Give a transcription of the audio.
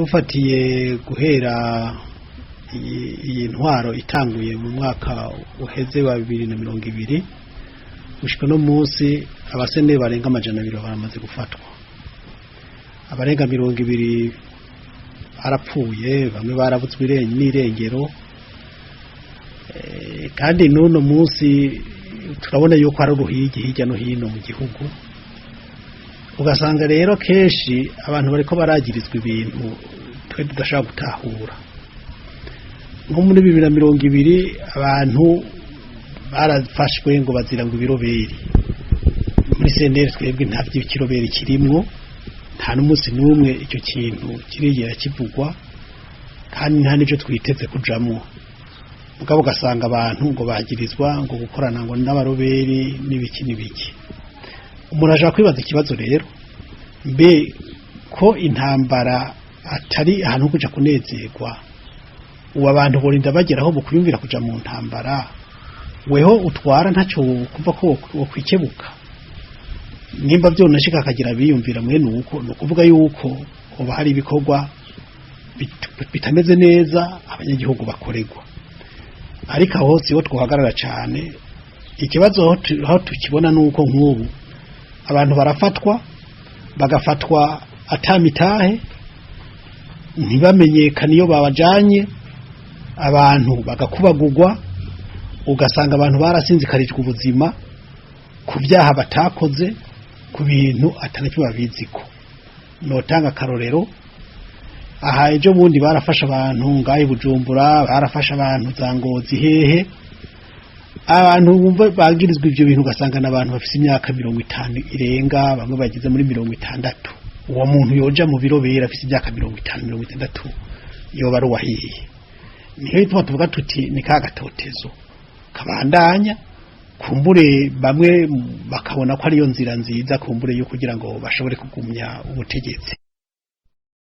Dufatiye guhera iyi ntwaro itanguye mu mwaka uheze wa 2020 gushika no munsi, abaseneri barenga 200 baramaze gufatwa, abarenga 20 barapfuye, bamwe barabutswe n'irengero. Kandi n'uno munsi turabona yuko hari uruhigi hirya no hino mu gihugu. Ugasanga rero kenshi abantu bariko baragirizwa ibintu twe tudashobora gutahura. Nko muri 2020 abantu barafashwe ngo bazira ngo ibiroberi. Muri CNL twebwe nta by'ikiroberi kirimwo, nta n'umunsi n'umwe icyo kintu kirigera kivugwa, kandi nta n'ibyo twiteze kujamwo. Mugabo ugasanga abantu ngo bagirizwa ngo gukorana ngo n'abaroberi n'ibiki n'ibiki. Umuntu ashobora kwibaza ikibazo rero: mbe ko intambara atari ahantu ho kuja kunezerwa, ubu abantu borinda bageraho mu kwiyumvira kuja mu ntambara? Weho utwara ntacyo kumva ko wokwikebuka nimba byonashika akagira biyumvira mwene uko, ni ukuvuga yuko hoba hari ibikorwa bitameze neza abanyagihugu bakorerwa. Ariko aho siho twohagarara cyane. Ikibazo aho tukibona ni uko nk'ubu abantu barafatwa, bagafatwa atamitahe, ntibamenyekane iyo babajanye, abantu bagakubagurwa, ugasanga abantu barasinzikarijwe ubuzima ku byaha batakoze, ku bintu atanacyo babiziko. Notanga akarorero aha: ejo bundi barafashe abantu ngaho i Bujumbura, barafashe abantu za Ngozi, hehe. Abantu bumva bagirizwa ibyo bintu ugasanga n'abantu bafise imyaka 50 irenga, bamwe bageze muri 60. Uwo muntu yoja mu birobera afise imyaka 50, 60, yoba ari uwahiye? Niyo bituma tuvuga tuti ni ka gatotezo kabandanya. Kumbure bamwe bakabona ko ariyo nzira nziza, kumbure yo kugira ngo bashobore kugumya ubutegetsi.